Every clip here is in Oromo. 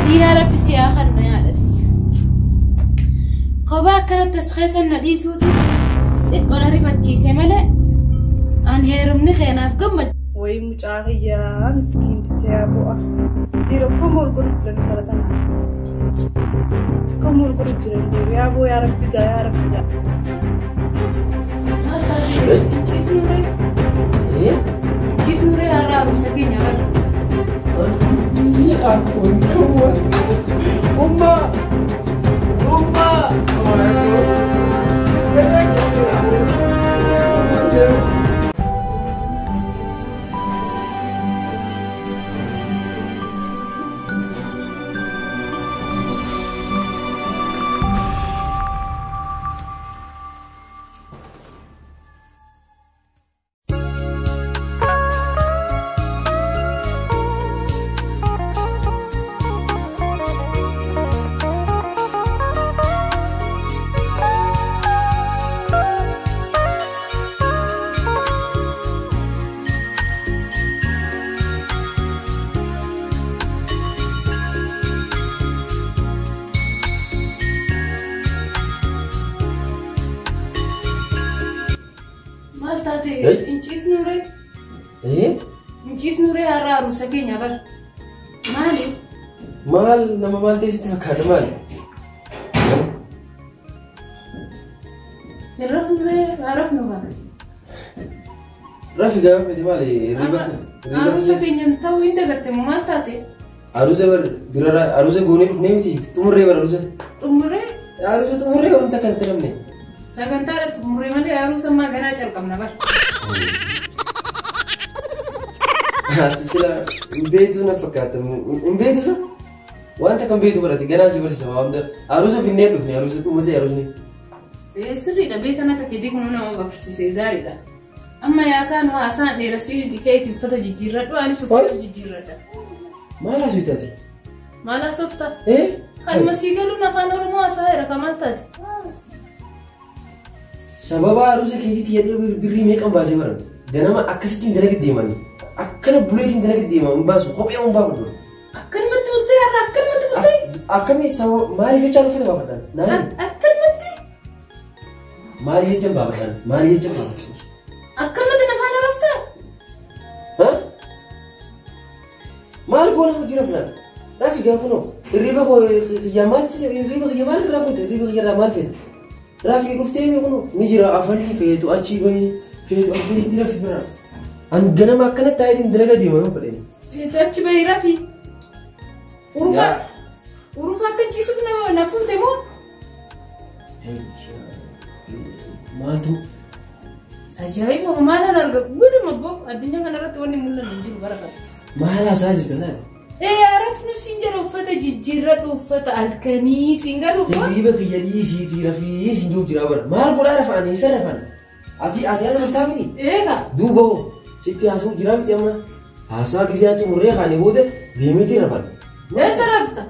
Diinaa rabbi si haa kennu yaadhati. Kophaa akkanatti as keessa na dhiisuutu xiqqoo na rifachiise malee an heerumni keenaaf gammachuu. Wayi mucaa kiyyaa miskiinticha yaa bu'a. Dhiira akkam wal godhu jiran intala tanaa. Akkam wal godhu jiran dhiira yaa bu'a yaa rabbi gaa yaa rabbi gaa. Maal taatee? Ciisnuu ree? Ciisnuu ree har'a aruusa keenya bara. Umma! Umma! Maal taate? Hey. Hin ciisnuu ree? Hin ciisnuu ree har'a aruusa keenya bara. Maali? Maal nama maal ta'e sitti fakkaata maal? Hin rafnu ree? Haa rafnu bara. Rafi gaafa miti maali? Hirriba Aruusa keenya ta'uu hin dagatte moo maal taate? Aruusa bar birara aruusa goonee dhufnee miti xumurree bar aruusa. Xumurree? Aruusa xumurree wanta kan itti namne. Sagantaadha xumurree malee aruusa ammaa ganaa calqabna bara. Ati sila hin beektu na fakkaata. Hin beektu sa? Wanta kan beektu barate ganaa si barsiisa waa hunda. Aruusa finnee dhufne aruusa dhumate aruusni. Sirriidha beekan akka keetii kun nama barsiise gaariidha. Amma yaa kaan haasaan dheerasii keetii uffata jijjiirradhu anis uffata jijjiirradha. Maal haasofta ati? Maal haasofta? Kanuma sii galuun afaan Oromoo haasaa jira ka maal taate? Sababa aruusa keetiitti jedhee birrii meeqan baasee baran. Ganama akkasittiin dalaga deeman. Akkana buleetiin dalaga deeman hin baasu kophee hin baafadhu. Akkanumatti bultee har'a akkanumatti bultee? Akkamii sababa maaliif jechaan uffata baafadhan? Naan Akkanumatti? Maaliif jechaan baafadhan? Maaliif jechaan baafadhan? Akkanumatti na faana raftaa? Ha? Maal goona hojii rafnaan? Rafi gaafa noo hirriba koo kiyyaa maal hirriba kiyya maal irraa goota hirriba kiyya irraa maal feeta? Rafi dhuftee mi kunoo ni jira afanii feetu achii bahii feetu as bahiitii rafi biraa. An ganama akkanatti taa'eetiin dalaga deema yoo fedhe. Feetu achi bahii rafi. Urufa urufa akka ciisuuf na fuute moo? Maaltu? Ajaa'iba maalan arga guduma boo addunyaa kanarratti wanni mul'annu hin jiru bara kana. Maal haasaa jirta taate? Rafnu siin jedha uffata jijjiirradhu uffata halkanii siin galu koo. Hirriba kiyya dhiisiitii rafii siin jiru jira bara. Maal godhaa rafaan eessa rafan? Ati ati as raftaa miti? Eega. Duuba hoo sitti haasa'u jira miti amma. Haasaa gisee xumurree kaanii booda deemeetii rafan. Eessa rafta?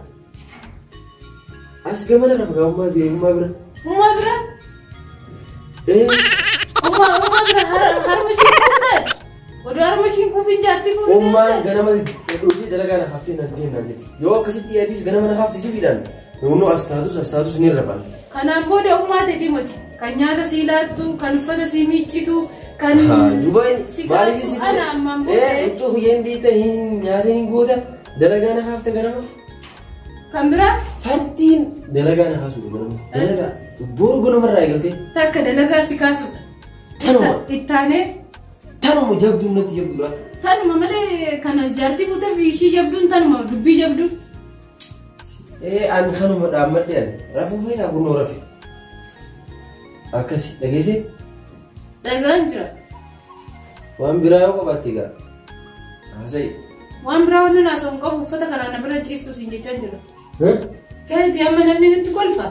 As gamana rafa gaa'ummaa deemummaa bira. Ummaa bira? Ummaa ummaa bira harma ishee kuufnee? Oduu harma isheen kuufin jaartii fuudhee. Ummaan ganama dhufee dalagaa na haftee na deemnaan jetti. Yoo akkasitti atis ganama na hafte subiidhaan nuunoo as taatus as taatus ni rafan. Kanaan booda ummaa teetii moti. Kan nyaata sii laattu, kan uffata sii miiccitu, kan Duuba si maaliif kaastu si ana ammaan booda. Huccuu kiyyeen dhiita hin nyaata hin goota dalagaa na hafte ganama. Kan biraa? Fartiin dalagaa na kaasudha ganama. Dalagaa boru ganamarraa eegaltee. Takka dalagaa si kaasudha. Tanuma. Ittaanee. Tanuma jabduun natti jabduudha. Tanuma malee kana jaartii guutee fi ishii jabduun tanuma dubbii jabduun. An kanuma dhaammadhe ani rafuu feetaa kunoo rafi. Akkasi dhageessee? Dhagaan jira. Waan biraa yoo qabaatte egaa haasa'i. Waan biraa waan nan haasa'u hin qabu uffata kanaan na bira ciistu siin jechaa jira. Keeti amma namni nutti kolfa.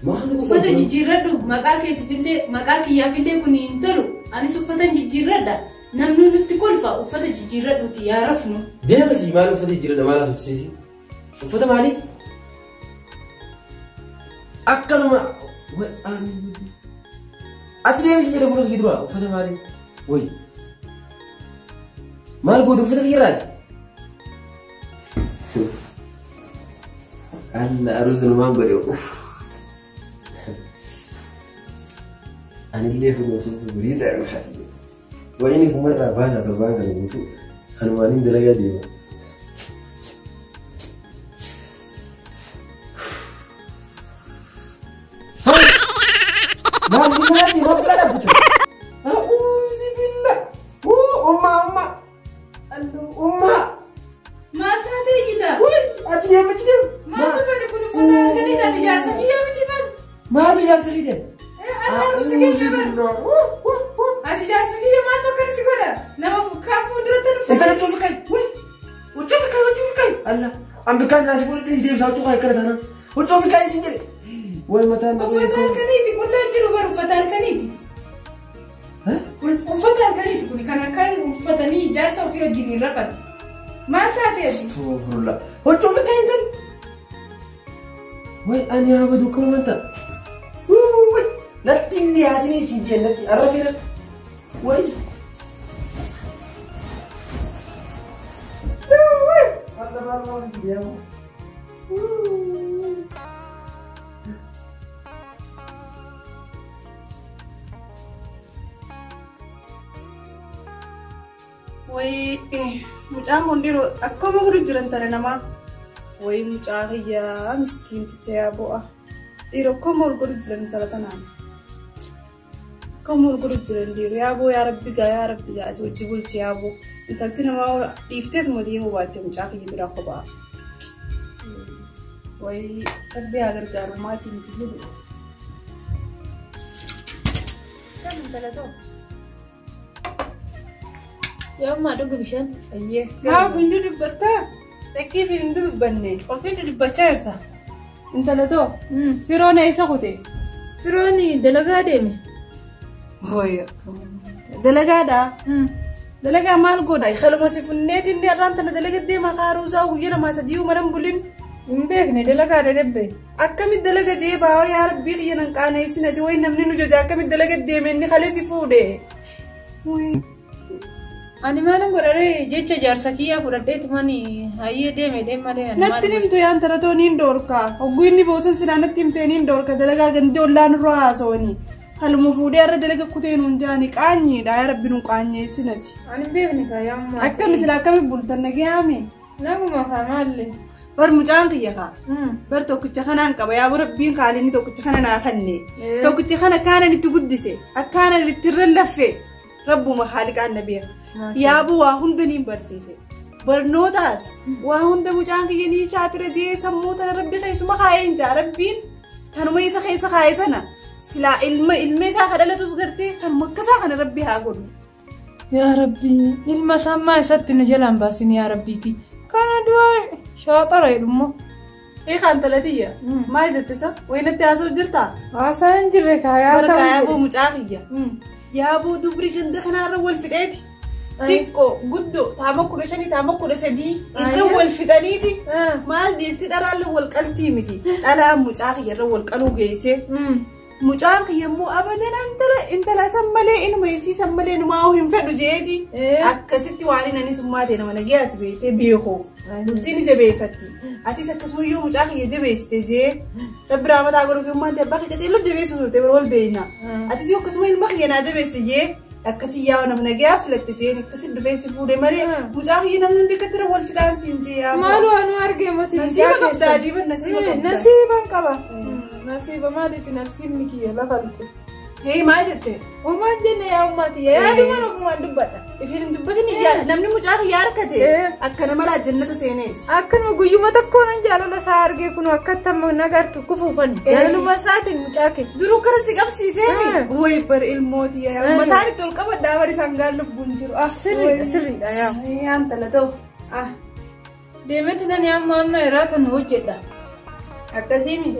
Maal nutti Uffata kolfa? jijjiirradhu maqaa keetiifillee maqaa kiyyaafillee kun hin tolu anis uffata jijjiirradha namni nutti kolfa uffata jijjiirradhuuti yaa rafnu. Deema sii maal uffata jijjiirradha maal haasofsiisi? Uffata maalii? Akkanuma achi deemsi jedhe fuula kiyya dura uffata maalii? Wayi maal gootu uffata kiyya irraati? Alla aruuza numaan godhe uff. Anillee kun osoo furii ta'e wayini fumarraa baasaa torbaan kana guutuu kanumaan dalagaa deema. Maal maal maal dhaabbatu? A'uuzi billah. Ummaa ummaa. Ummaa. Maal taatee iyyita? Wuy achi deema achi deema. Maaltu bade kun uffata halkanii taate jaarsa kiyyaa miti bal. Maaltu jaarsa kiyya? Ati aruusa keenya bal. Ati jaarsa kiyya maaltu akkana si godha? Nama kaan fuulduratti nu Intala cuufi kai. Wuy. Huccuu kai huccuu kai. Allah. Ambikaan naasi fuulduratti si deemsa huccuu kai akkana taanaan. Huccuu kai sin jedhe. Way mataan na Uffata halkaniiti qullaan jiru bar uffata halkaniiti. Uffata halkaniiti kun kan akkan uffatanii jaarsa ofii wajjin hin rafan. Maal taatee ati? Astaghfirullah. Huccuu kai intal. Way ani haa badu akkuma manta. Wuy. Natti hin dhiyaatinii sin jee natti arrafeera. Way. Allah maal maal deemu. Wayi mucaan kun dhiiroo akkuma godhu jiran tana namaa. Wayi mucaa kiyyaa miskiinticha yaa bu'a. Dhiiroo akkuma ol godhu jiran tana tanaan. Akkuma ol godhu jiran dhiiroo yaa bu'u yaa rabbi gaa yaa rabbi gaa ati hojii bulchi yaa bu'u. Intalti namaa dhiifteetuma deemuu baatte mucaa kiyya biraa kophaa. Wayi rabbi haa gargaaru maatiin itti jedhu. Kan intala ta'u. Yaa ammaa dhugu bishaan. Ayyee. Maa ofiin dudubbattaa? Lakkii fi hin dudubbanne. Ofiin dudubbachaa jirta. Intala ta'u. Firoon eessa kute? Firoon dalagaa deeme. Wayi dalagaadhaa? Dalagaa maal godha? Kaluma si funneetiin inni har'aan tana dalaga deema kaaruusaa guyyaa lamaa sadii mana hin bulin. Hin beekne dalagaa dadhabbe. Akkamitti dalaga jee baawaa yaa rabbii kiyya nan qaaneessin ati wayi namni nu jaja akkamitti dalaga deeme inni kalee si fuudhe. Ani maalan godharee jecha jaarsa kiyyaa fudhadheetuman hayyee deeme deem malee ani Natti himtu yaa intala too niin dhoorka. Hogguu inni boosan silaa natti himtee niin dhoorka dalagaa gandee ollaa nurra haasawanii. Haluma fuudhee har'a dalaga kutee nuun jaani qaanyiidha yaa rabbi nu qaanyeessin ati. Ani hin beekne kaa yaa ammaa. Akkami silaa akkami bultan nagayaame? Naguma kaa maallee. Bar mucaan kiyya kaa. Bar tokkicha kanaan qaba yaa rabbiin kaalinni tokkicha kana naa kanne. Tokkicha kana akkaanan itti guddise akkaanan itti irra laffe rabbuma haaliqaan na beeka. Yaabuu waa hunda niin barsiise. Barnootaas waa hunda mucaan kiyya nii shaatira jee sammuu tana rabbi keessuma kaa'ee hin jaa rabbiin tanuma isa keessa kaa'ee sana silaa ilma ilma isaa kadhalatus gartee kanuma akkasaa kana rabbi haa godhu. Yaa rabbii ilma sammaa isatti nu jalaan baasin yaa rabbiiti. Kana du'a shaaxara jedhummoo. Ee kan talatiyya maal jette isa wayinatti haasa'u jirtaa? Haasaa hin jirre kaa yaa Barkaa ta'u. yaaboo mucaa kiyya. Yaaboo dubri ganda kanaarra wal fixeeti. Xiqqoo guddoo taama 15 taama 13 irra wal fixaniiti. Maal dhiirti dharaan wal qaltii miti. Dhalaan mucaa kiyya irra wal qaluu geesse. Mucaan kiyya immoo abadan intala san malee inuma isii san malee inumaa hin fedhu jeeti. Akkasitti waan inni anis ummaa ta'e nama nagayaati beektee beekoo. Bultiin ija beeffatti. Atis akkasuma yoo mucaa kiyya jabeessite jee. Rabbi raamataa godhuuf ummaan ta'e abbaa kiyya qaceelloo jabeessu turte bara wal beekna. Atis yoo akkasuma ilma kiyya naa jabeessi jee. Akkasii yaa nama nagayaa filatte jeen akkasii dhufee si fuudhe malee mucaa kiyya namni hundi akkatti irra wal fixaan siin jee yaa. Maal waan argee mati. Nasiiba qabdaa ajiiba nasiiba qabdaa. Nasiiban qaba. Nasiiba maaliiti nasiibni kiyya lafa lixu. Hee maal jette? Uumaan jenne yaa ummaati yaadumaan ofumaan dubbadha. Ifiin hin dubbatin namni mucaa kiyya harkate akka nama laajjannata seeneeti. Akkanuma guyyuma tokkoon jaalala isaa argee kun akkatti amma nagartu kufuufan jaalaluma isaatiin mucaa kee. Duruu kana si qabsiiseemi. Wayi bar ilmooti yaa mataan itti ol qabadhaa bari isaan gaan lubbuun jiru. Sirriidha sirriidha yaa. Yaa intala ta'u. Deemeeti nani amma amma irraa tan hojjedha. Akkasiimi.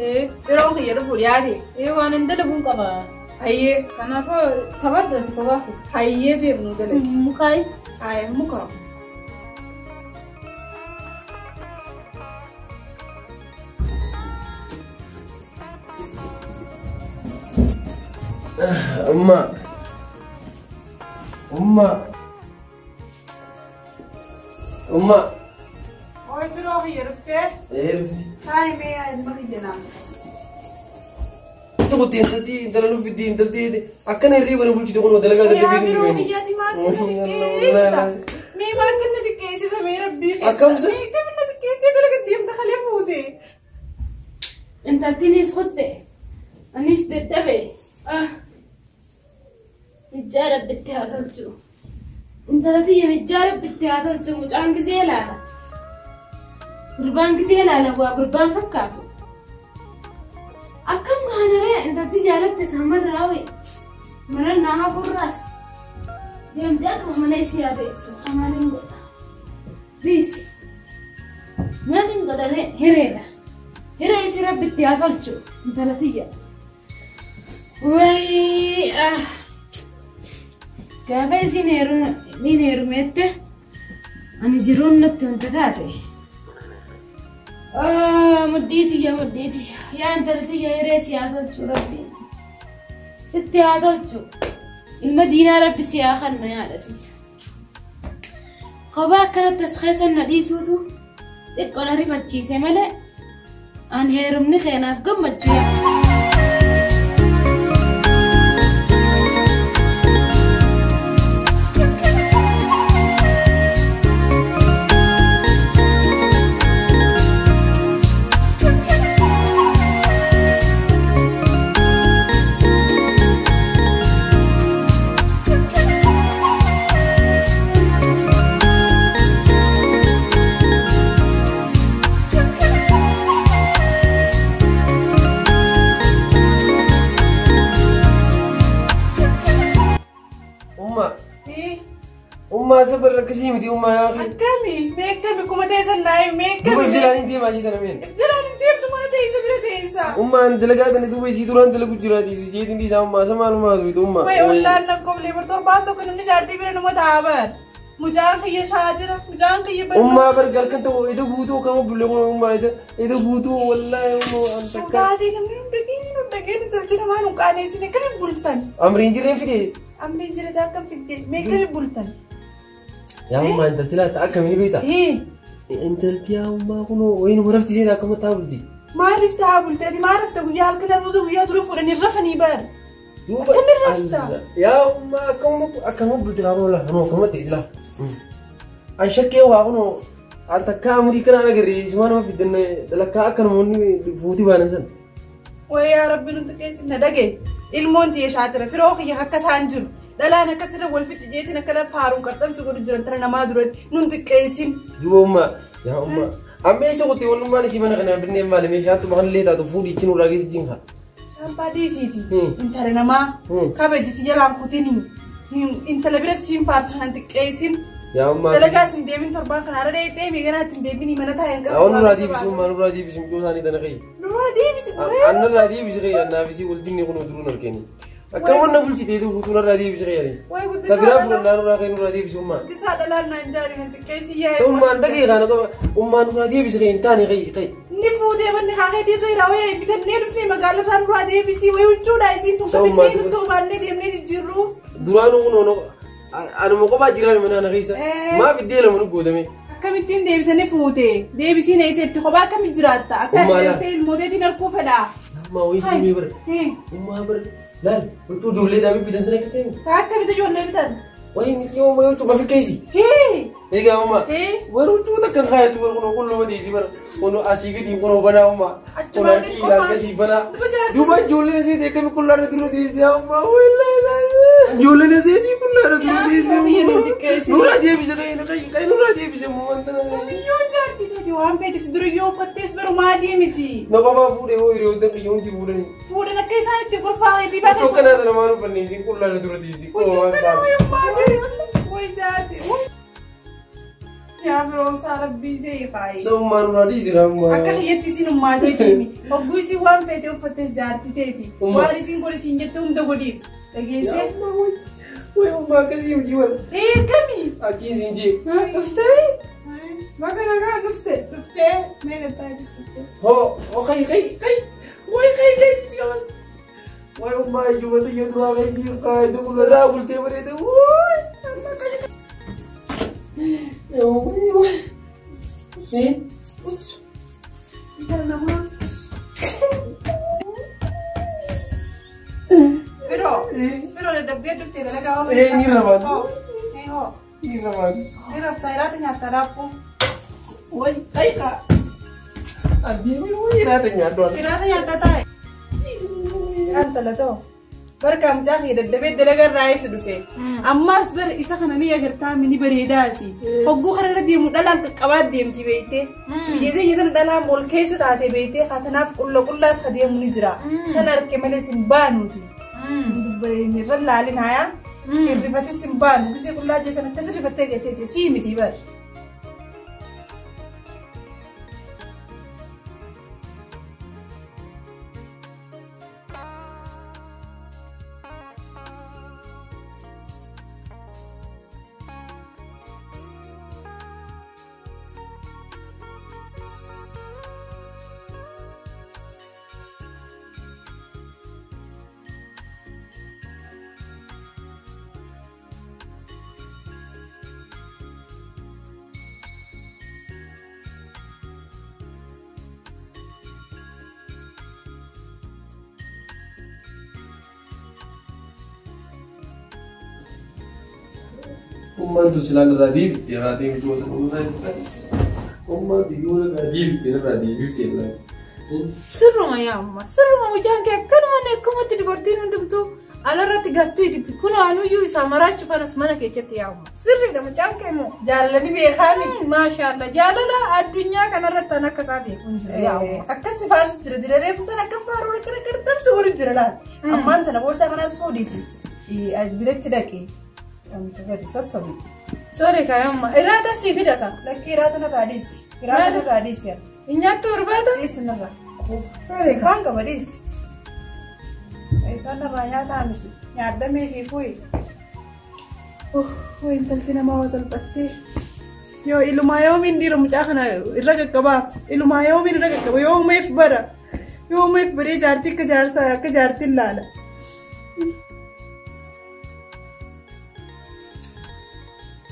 Yeroon kiyya dhufu dhiyaate. Waan hin dalaguun qaba. Hayyee. Kanaafuu taphadha si kophaa. Hayyee deemnu dalagi. Mukaayi. Hayyee mukaa. Umma. Umma. Umma. Oi firoo kiyya dhuftee? Ee dhufe. Taayi mee yaa ilma kiyya naa. Sukutti intalti intala nu fiddi intalti akkana hirriiba nu bulchitu kun dalagaa Yaa dadhabbii biroo nu kiyyaati maa akkana xiqqeessita? Mee maa akkana xiqqeessita mee rabbii keessa? Akkam se- Mee akkana xiqqeessee dalaga deemta kalee fuute? Intaltiinis kutte. Anis dadhabe. Ah. Mijjaa rabbitti haa tolchu. Intala tiyya mijjaa rabbitti haa tolchu. Mucaan gisee laala. Gurbaan gisee laala waa gurbaan fakkaatu. Akkam gaanaree intalti jaalatte samarraa ho'i. Marannaa hafuurraas. Deemtee akkuma mana isii haa teessu. Maaliin godha? Riisi. Maaliin godharee hireedha. Hiree isii rabbitti haa tolchu intala tiyya. Wayii ah. Gaafa isiin heerumette ani jiruun natti wanta taate. Ah, Mudhii tiyya mudhii tiyya yaa intala tiyya hiree si haa tolchu rabbiin. Sitti haa tolchu. Ilma diinaa rabbi si haa kennu yaada tiyya. Kophaa akkanatti as keessa na dhiisuutu xiqqoo na rifachiise malee ani heerumni keenaaf gammachuu yaa. Umma Ee, umma sabar akkasii miti umma yaa akhi. Akkami? Mee akkami kuma teessan naa himi mee Duuba akkami? iftiraan hin deemaa ishii tana meen. Iftiraan hin deemtu mana teessa bira teessa. Umma an dalagaa tana duuba isii duraan dalagu jiraati jeetiin dhiisaa umma asa maalumaa tuutu umma. Wayi ollaan nan koflee bar torbaan tokko namni jaartii bira nama taa'a bar. Mucaan kiyya shaatira, mucaan kiyya barnoota. Umma bar halkan ta'u ida guutuu kama bulle kun umma ida ida guutuu wallaahi umma an takka. Suutaasii namni hunda keenya hunda keenya intalti namaa nu qaaneessine akkamiin bultan? Amriin jirreen fide. Amni jirata akkam fidde mee akkamiin bultan? Yaa umma intalti laata akkamiin beekta? Hii Intalti yaa umma kunoo wayinuma rafti seeta akkuma taa bulti. maaliif taa'aa bulte? Ati maal rafta guyyaa halkan hafuusa guyyaa dura fuudhanii rafanii bar. Duuba Akkamiin rafta? Yaa umma akkuma akkuma bulti kaa kunoo laa akkamuma ta'e silaa. An shakkee waa kunoo an takka amurii kanaan agarre isuma nama fiddan dhalakkaa akka namoonni fuutii baanan san. Wayi yaa rabbi nuti keessa na dhage ilmoon tiyya shaatira firoo kiyya akka isaan jiru dhalaan akkasirra wal fixi jeetiin akkana faaruun qarxamsu godhu jiran tana namaa duratti nun xiqqeessin. Duuba umma yaa umma amma eessa qottee wannummaan isii mana kana binneen maali meeshaatuma kanallee taatu fuudhi ittiin irraa geessi jiin haa. Shaampaa dhiisiiti. Hmm. Intala namaa Hmm. kabaji si jalaan kutinii intala bira siin faarsa kan xiqqeessin. Yaa umma. Dalagaa sin deemin torbaan kana hara dheeyxee miiganaa ittiin deebinii mana taa'e hin qabu. Awwan nurraa deebisi umma nurraa deebisi mucoo isaanii tana kayyi. Nurraa deebisi. Annarraa deebisi kayyi annaafisi wal dinni kun oduun argani. Akkam wanna bulchitee guutuu narraa deebisi kayyi. Wayi guddisaa Sabiraa dhalaa. fudhannaa nurraa kayyi nurraa deebisi umma. Guddisaa dhalaan naan jaari nan xiqqeessi yaa. Sa ummaan dhagee kana qaba ummaan nurraa deebisi kayyi hin taane kayyi kayyi. Inni fuutee banni haakeetii irra jira wayii bitannee dhufnee magaalarraa nurraa deebisii wayii huccuudha isiin tun Sa ummaan qabinnee nutti hubaannee deemnee jijjiirruuf. Duraanuu kun anuma kophaa jiraame mana kana keessa Eh. maaf iddee lama nu gootame. Akkamittiin deebisanii fuute deebisiin eessa kophaa akkamitti jiraatta akka Ummaa laa. deemtee ilmooteetiin harkuu fedha. Ammaa wayii simee bara. Ummaa bara laal huccuu ijoollee dhaabee bitan sana gartee mi? Taa akkamitti ijoollee bitan? Wayii miyyoo wayii huccuu mafi keessa. Hee! Egaa ummaa. Hee! Warri huccuu takka kaayatu bara kun qulluma teessi bara kun asii gadi kun banaa ummaa. Kun Achumaa achii gadi qofaan. akkasii banaa. Duba jaarsi. Duuba ijoolleen asii akkami qullaarra dura teessi ummaa wallaahi. Ijoolleen asii qullaarra dura Yaa, teessi. biyya ni xiqqeessi. Nurraa deebise kayyi kayyi nurraa deebise immoo wanta na. Biyyoon jaartii teeti waan feetis dura yoo uffattees barumaatii miti. Na qofaa fuudhee hoo hiriyoota kiyya hundi fuudhanii. Fuudhan akka isaan itti gorfaa hirribaa Huccuu akkanaa sana maal uffanne isiin qullaarra dura teessi. Huccuu kana wayii wayi jaartii. Yaa firoomsaa rabbii jee faayi. Sabummaa nurraa dhiisira ammaa. Akka kiyyatti isin ummaa teetiimi. Hogguu isin waan feete uffattes jaartii teeti. Ummaa. Waan isin godhi isin jette hunda godhiif. Dhageessee? Wayi ummaa akkasii miti bara. Ee kami? Akki isin jee. Dhuftee? Baga nagaan dhufte. Dhuftee mee galtaatis dhuftee. Hoo hoo kayyi kayyi kayyi. Wayi kayyi kayyi jechuu qabas. Wayi ummaa ijuma xiyya duraa kayyi jiru kaayatu qullataa bultee bareeda. Wayi. Amma kayyi. Us. Intala namaa. Firoo. Firoo dadhabdee dhuftee dalagaa hoo. Ee, ni ramaan. Hoo. Ee hoo. Ni ramaan. Ni raftaa hiraata nyaattaa daabboo. Way ayiqa. Adeemi way hiraata nyaadhu. Hiraata nyaattaa taa'e. Intala ta'u. Barka mucaa kee dadhabee dalagaa irraa eessu dhufe. Ammaas bara isa kana ni agartaa ni bareedaasi. Hogguu kana irra deemu dhalaan qaqqabaa deemti beektee. Biyya keenya sana dhalaan ol keessa taate beektee katanaaf qulla qullaas ka deemu ni jira. Sana arge malee sin baanuuti. Irra laalin hayaa. Hirrifatis sin baanu. Gisee qullaa jeessan akkas hirrifattee gatteesse sii miti bara. Ummaan tun silaan irraa deebifte haatee mijoota irraa jettan. Ummaan tun yoo irraa deebifte irraa deebifte irraa. Sirruma yaa amma sirruma mucaan kee akkanuma akkumatti dubartiin hundumtuu alarratti gaftiiti kun anuyyuu isaa maraachuuf anas mana keessatti yaa amma sirriidha mucaan kee immoo. Jaalalani beekaa miti. Maashaallah jaalala addunyaa kanarratti an akka isaa beeku hin jiru yaa amma. Akkas faarsu jira jira reefu tan akka faaruu akka akka damsu godhu jira laal. Ammaan tana boorsaa kanaas fuudhiiti. Biratti dhaqee. Gadi sossobi. Tole kaa amma irraata sii fida kaa. Lakkii hiraata narraa dhiisi. Hiraata narraa dhiisi. Nyaattu irbaata. Dhiisi narraa. Tole kaa. Afaan qaba dhiisi. Isaan narraa nyaataa miti. Nyaadhamee fi fuyi. Wayi intalti namaa waa salphattee. Yoo ilumaa yoomiin dhiira mucaa kana irra qaqqabaaf. Ilumaa yoomiin irra qaqqaba. Yoomeef bara. Yoomeef baree jaartii akka jaarsaa akka jaartiin laala.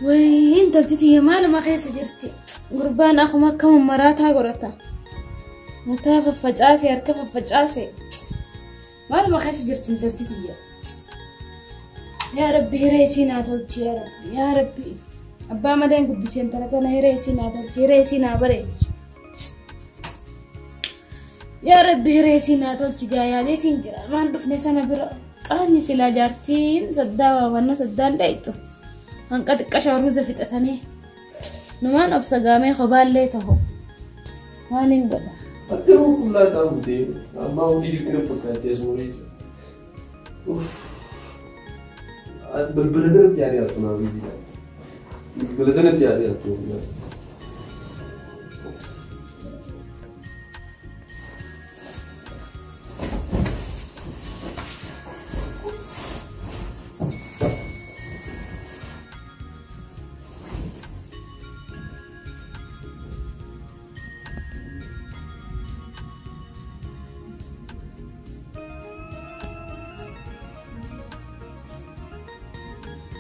Wayii intalti tiyya maaluma keessa jirti. Gurbaan akkuma akka maraataa godhata. Mataa faffacaase harka faffacaase. Maaluma keessa jirti intalti tiyya. Yaa Rabbi hiree isii naa tolchi yaa Rabbi yaa Rabbi. Abbaa malee hin guddisee intala tana hiree isii naa tolchi hiree isii naa bareechi. Yaa Rabbi hiree isii naa tolchi gaayaaleetiin jira. Maan dhufne sana bira qaanyi silaa jaartiin saddaa waawanna saddaan dhayitu. Hanqa xiqqasha ruuza fixatanii numaan obsa gaamee kopaallee ta'u waan hin godha. Akka ruu qullaa taa'u ta'e ammaa hundi jirti na fakkaatti asuma keessa. Balbala tanatti yaadee hattu naa biyyi. Balbala tanatti yaadee hattu.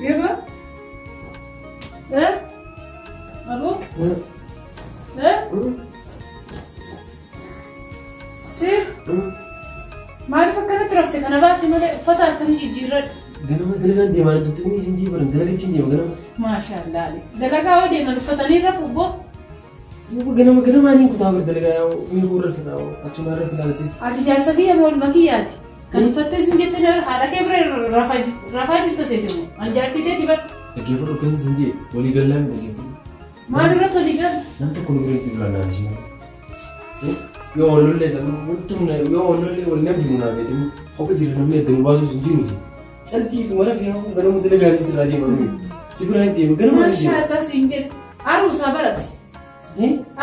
Yaba? Eh? Abu? Eh? Sir? Maaliif akkanatti rafte kana baasi malee uffata akkanii jijjiirradhu. Ganama dalagaan deemaa tuttuqni isin jiibaran dalagatti hin deema ganama. Maashaallah. Dalagaa hoo deeman uffatanii rafu boo. Yuuba ganama ganamaan hin kutaa bira dalagaa miikuu irra fitaa achumaa irra fitaa latis. Ati jaarsa kiyya moo ilma kiyyaati? Kan uffattee isin jettee haadha kee bira rafaa jirtu seeti moo? An jaartii teeti bar. Dhaggeeffadhu kan isin jee walii gallaan dhaggeeffadhu. Maal irratti walii galu? Nam tokko nu bira jiru naan isin. Yoo wal lollee sana wantumna yoo wal lollee wal namni nu beeknu kophee jira namni adda nu baasuus hin jiruuti. Caljiitu mana fi haa ganama dalagaatiin sirraa deema nuyi. Si bira hin deema ganama ni deema. Maashaallah siin jedhe. Aruusaa barate.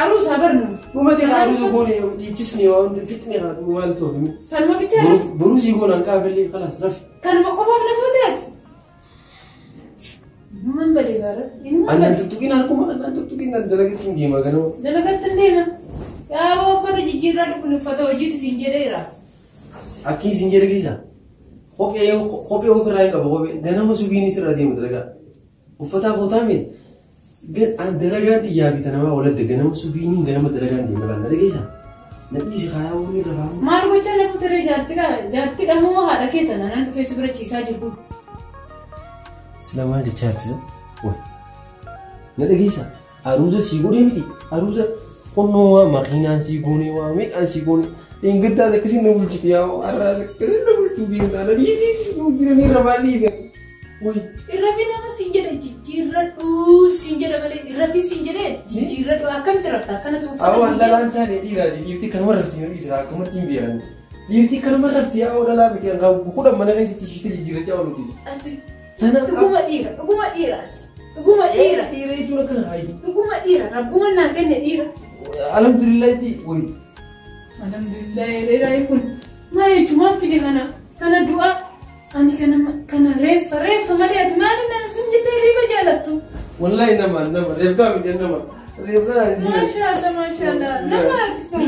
Aruusaa barnu. Dhumate aruusa goone dhiichisni waan fixne haa maal ta'uuf. Kanuma bichaa. Boruu sii goonaan kaafillee kalaas rafi. Kanuma qofaaf na fuuteeti. Innumaan badee gaara. Annan tuttuqiin harkuma annan tuttuqiin dalagatti hin deema ganama. Dalagatti hin deema. Yaa uffata jijjiirraa dhukun uffata hojiiti siin jedheera. Akki siin jedhe keessa. Kophee ofirraa hin qabu kophee ganama subiin sirra deema dalagaa. Uffata kootaa miti. An dalagaan xiyyaa bita namaa waladde ganama subiin ganama dalagaan deema laalla dhageessa. Na dhiisi kaayaa wani rafaa. Maal gochaa na fuutaree jaartidha moo haadha kee tana nan dhufee si bira ciisaa jiru. Sila maal jechaa jirtisa? Wayi. Na dhageessa. Aruuza sii godhee miti. Aruuza qonnoo makiinaan sii goonee waa meeqaan sii goonee. Dhingiddaas akkasiin na bulchiti yaa har'aas akkasiin na bulchuu deemtaa na dhiisi jiranii rafaa dhiise. Wayi. Irrafi nama siin jedhe jijjiirradhu siin jedhe malee irrafi siin jedhe jijjiirradhu akkamitti rafta akkana tuuffata. Awwa dhalaan taane dhiiraati dhiirti kanuma rafti na dhiisira akkamatti hin beekan. Dhiirti kanuma rafti yaa dhalaa miti kudhan mana keessatti ishee jijjiirrachaa ooluti. Tana Dhuguma dhiira dhuguma dhiiraati dhuguma dhiira dhiira jechuun akkana hayi. dhuguma dhiira rabbuma naa kenne dhiira. Alhamdulillah ji wayi. Alhamdulillah dheeraa kun maal jechuun maal fide kana kana du'a ani kana reeffa malee ati maali na sun jettee riba jaalattu. Wallahi nama nama reefkaa miti nama reefkaa jira. Maashaallah maashaallah nama ati kun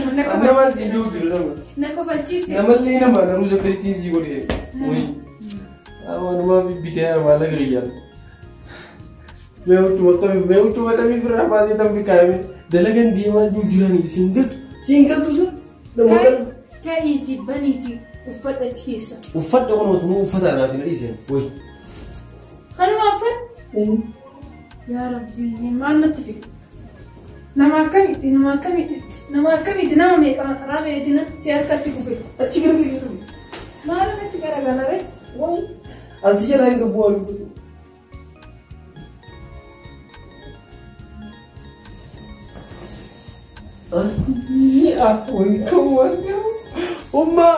Nama si jiru jiru nama. na kofalchiiste. Namallee nama naruusa akkasittiin sii godhe. Wayi. Walumaa fi bitee maallaqa kiyyaan. Mee huccuu akkamii firraa baasee tan fikkaayame dalagan deemaa jiru jiranii siin galtu siin galtu sun namoota. Ka'iitii baniitii uffadha achi keessa. Uffadha kun mootummaa uffata anaaf hin dhiiseen. Wayi. Kanuma uffadhu. Yaa Rabbi maal natti fide? Nama akkamitti nama akkamitti nama akkamitti nama meeqa maqaraa beetina si harkatti kufe. Achi garagalee. Maal achi garagalaree? Wayi. Asii jalaa hin gabbu waan. Wayi kan waan Umma!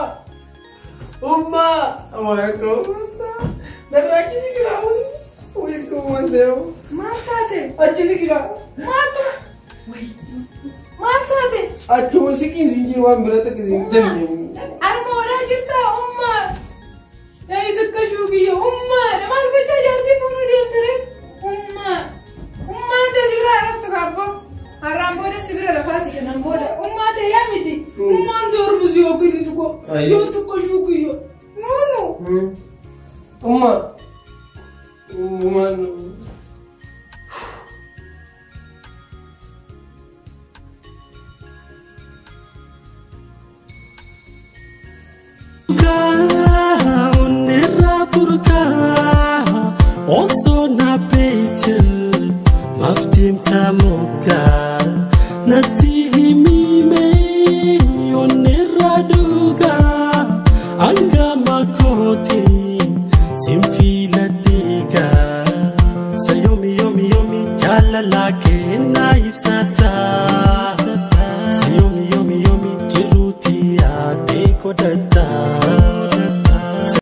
Umma! Waalaikum Narraa achi siqilaa wayi kan waan ta'eef. Maal taate? Achi siqilaa. Maal taate? Maal taate? Achuma siqiin siin jiru waan bira takka siin jenne. Arma waraa jirtaa ummaa. Yaa takka shuukiyya ummaa. Maal gochaa jaartii fuunuu deemtare? Ummaa. Ummaan ta'e si bira raftu kaabbo. Har'aan booda si bira rafaati kanan booda. Ummaa ta'e yaa miti. Ummaan ta'e ormusi yookiin ni tuqo. Yoo tokko shuukiyya. Nuunu. Ummaa. Ummaan. Osoo na beekte maftiimta mukaa natti himime onnirra dhugaa hangama kooti siin filadhiigaa sa yoomi yoomi yoomi jaalala kennaa ibsata sa yoomi yoomi yoomi jiruuti yaadee godhata.